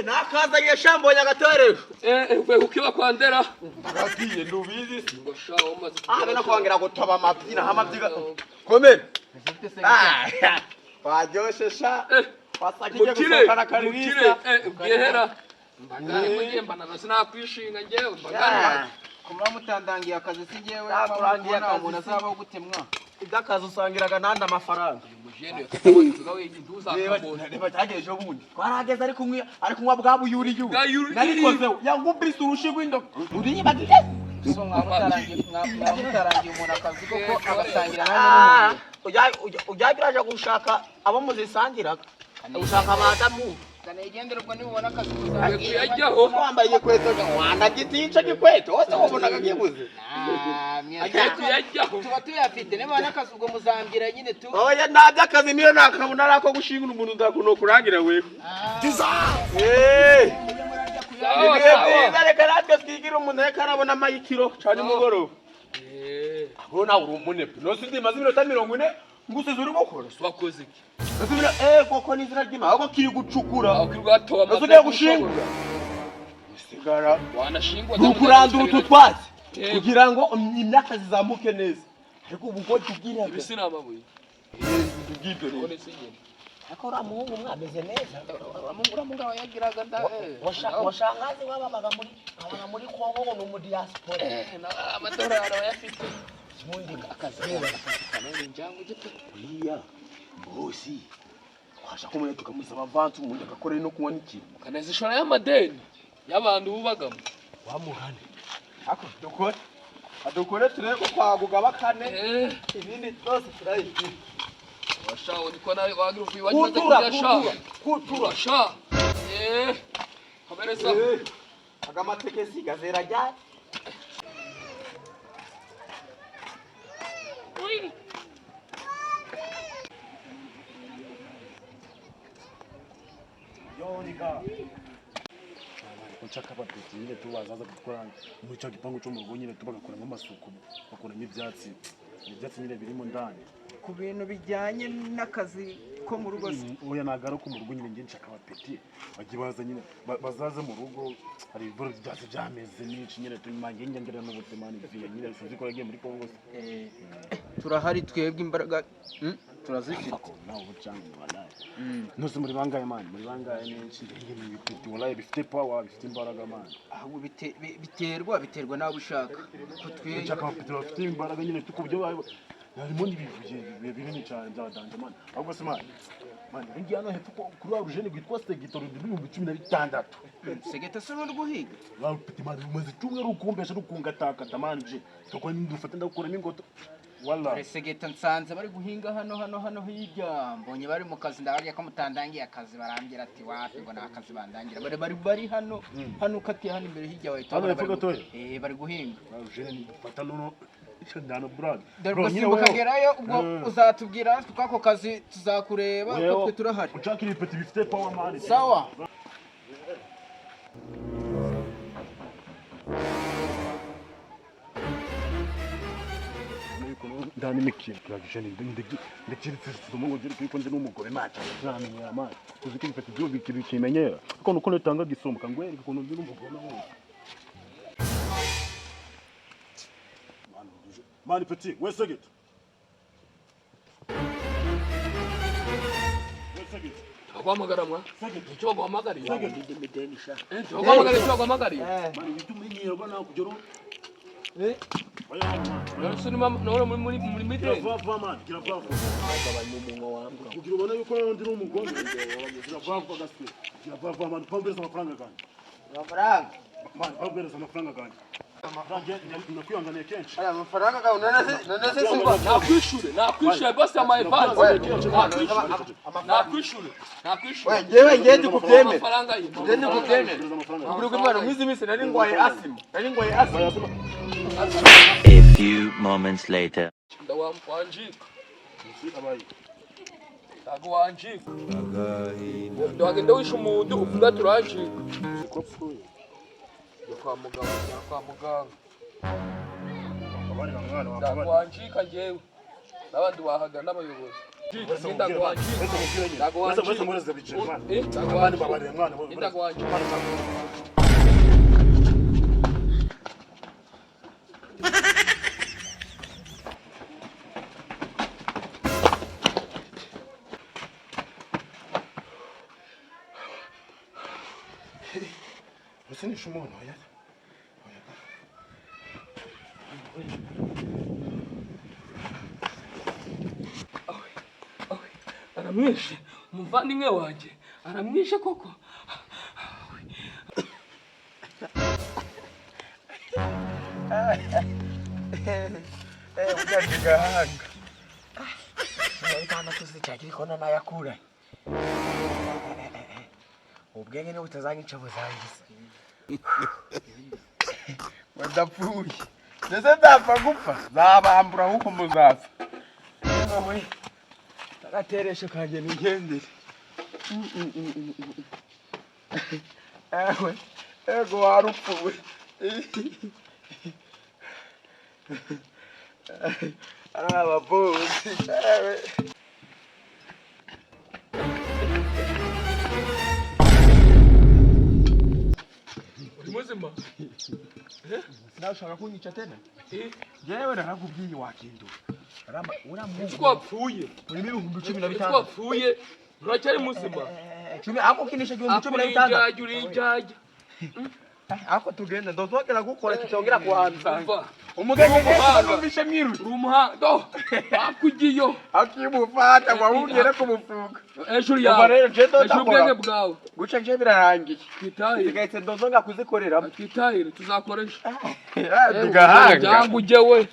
Nakazanye shambonye agatoresho. Uvuye kukiba kwa Ndera? Uragiye ndubizi se. Ngo sha umaze. Ah, bena kongera gutoba amabyi naho amabyi komera. Ah, waryoshe sha. Wasaga igiye Mukire, gusohokana mukire, karibisa. Ubwihera. Mbagare ko ngiye mbana sinakwishinga njyewe mbagare. Kumba mutandangiye akazi si njyewe. Nakurangiye kubona akazi umuntu si- azabaho gutemwa. Iby'akazi usangiraga nandi amafaranga. Umujene yafite wenyine Reba ntuzakabona. reba cyagiye ejo bundi. Twarahageze ari kunywa bwa buyuriyu. Bwa yuri- Narikozeho. Yankubise urushi rw'indobo. Uriyibagije? So mwaba mutarangiye umuntu akazi koko agasangira Ah, nanjye. ujya uraje gushaka abo muzisangiraga. Gushaka abadamu. Kanigendera ubwo nibubona akazi. Ugiye kuyajyaho. Wambaye igikweto wanagitica igikweto wose wabonaga kibuze. Ugiye kuyajyaho. Tuba tuyafite, nibubona akazi ubwo muzambwira nyine tu. Oya, nta by'akazi niyo nakabona ari ako gushinga umuntu ndakunokurangira wewe. Eh. Sawa Ibihe sawa. byiza, reka natwe twigire umuntu reka arabona amayikiro cana nimugoroba. Aho nawe uri umunebwe. Nose ndimaze iminota 40 ngusize uri gukora. Wakoze iki? Nose koko n'izina ry'Imana ahubwo kiri gucukura. Aho kiri bwatoba. Nose ugiye gushingura. Isigara. Wanashingwa. Ni ukurandura utu twatsi Yego. kugira ngo imyaka zizamuke neza. Ariko ubu ngo tubwiraga. Ibisi ni amabuye. Tubwibyo rero. None si nyine. Ariko uriya muhungu mwameze neza. Uriya mugabo yagiraga nda. Washangazi wababaga muri abaga muri Kongo ngo ni umudiaspora. Amadolari abayafite. Ubundi Akazi kanone njyango gito. Uriya bosi twashaka umuntu tukamusaba avansi umuntu agakora no kunywa n'ikintu. Ukanazishora y'amadeni y'abantu bubagamo. Wamugane. Ako dukore. Adukore turebe ko kwaguga bakane ibindi byose turabifite. Washawe niko nawe wagira uvuye iwanyu maze Kutura kurya sha. kutura kutura. Sha. Komereza. Agamateke sigazera ryari? Nshaka abapeti nyine tu bazaza gukora muri cya gipangu cyo mu rugo nyine tu bagakuramo amasuku, bakuramo ibyatsi, ibyatsi nyine birimo ndani. Ku bintu bijyanye n'akazi ko mu rugo se? Oya, ntabwo ari uko mu rugo nyine, njye nshaka abapeti bajye baza nyine bazaze mu rugo, hari ibiboro by'ibyatsi byameze nyinshi nyine tu manjye njya ngira n'ubutemani viye nyine sinzi ko yagiye muri Kongo se. Turahari twebwe imbaraga turazifite. Ako nawe ubucanga wallahi. Nose muri bangahe man, muri bangahe menshi ndenge ni ibipeti wallahi bifite power, bifite imbaraga man. Ahubwo biterwa n'abo ushaka ko twe. Nshaka abapeti bafite imbaraga nyine tu ku buryo harimo n'ibivuye binini cyane bya danger man. Ahubwo se man, man ngiye hano hepfo kuri wa rujeni rwitwa Segito ruri 16,000. Segeta se n'uri guhiga? Bapeti man rumaze icyumweru rukumbesha rukungatakata man je. Tukora ndufata ndakuramo ingoto. Wallah. Dore Segeta nsanze bari guhinga hano hano hano hirya, mbonye bari mu kazi, ndababwiye ko mutandangiye akazi, barambwira ati wapi ngo nta kazi bandangira. Bari hano hano ukatiye hano imbere hirya wahita Hano ubona hepfo bari gatoya? Bari guhinga. Wa rujeni ndufata nono ndano brad. Dore ubwo simbuka gerayo ubwo uzatubwira kuko ako kazi tuzakureba kuko twe turahari. Ushaka ibipeti bifite power man. Sawa. Ndani mikino turagije ndikiretse ngo ngire kuko ndi n'umugore macha turamenyera macha uzi ko ibipeti byo bikimenyera kuko nuko nitanga gisumbuka ngwereke ukuntu ndi n'umugore nawe. Mani petit, we segit. We segit. Baguhamagara mwa. Segit. Icyo baguhamagariye? Segit. Icyo baguhamagariye, icyo baguhamagariye. Mani witumenyera bana kugero. None none muri Gira mideni. vuba vuba man, gira vuba vuba. Kugira ubone yuko ndi n'umugore. Gira vuba vuba gaswe. Gira vuba vuba man, pambereza amafaranga ganjye. Amafaranga. Man, pambereza amafaranga ganjye. Amafaranga nakwihanganiye kenshi. Aya mafaranga gawe none se simba. Nakwishure, nakwishure boss ya my advance. Nakwishure, nakwishure. Ngewe ngewe ndi kubyemera. Amafaranga ye. Ngewe ndi kubyemera. Ukuri kw'Imana mwizi minsi nari ngwaye asima. Nari ngwaye asima. A few moments later. Ndawanjika. Ntabwo wanjika. Ndagenda wishe umuntu uvuga turanjika. Njya kwa muganga, njya kwa muganga. Ntabwo wanjika njyewe. N'abandi bahaga n'abayobozi. Usinishe umuntu oya. Aramwishe umuvandimwe wanjye, aramwishe koko. Gahanga ariko tuzi cyakiri kona nayakura ubwenge ni butazanyica buzangiza. Ndapfuye ndetse ndapfa gupfa zabambura nkuko muzapfa. Yewe agateresho kanjye nigendere. Ewe ego warupfuwe. Ari ababosi ewe. Uri muzima? Nawe ushaka kunyica tena? Jewe narakubwiye wakindura. Uzi ko wapfuye? Urimo ibihumbi cumi na Uzi ko bitandatu. wapfuye? Uracyari muzima? Cumi ako kinisha 15,000. Uri injyajya, uri injyajya. Ako tugenda ndozongera gukora kitongera kuhansanga. Umva, Umugenge Umuhanga. numvishe mwiru. Uri umuhanga. Do, hakurya Akimufata wahungere kumufunga. hejuru Umva yawe, rero je hejuru ndakora. ubwenge bwawe. Guca nje birarangiye. Twitahire, Nsigaye ndozonga kuzikoreramo. twitahire, tuzakoresha. Tugahanga. Cyangwa ujye we.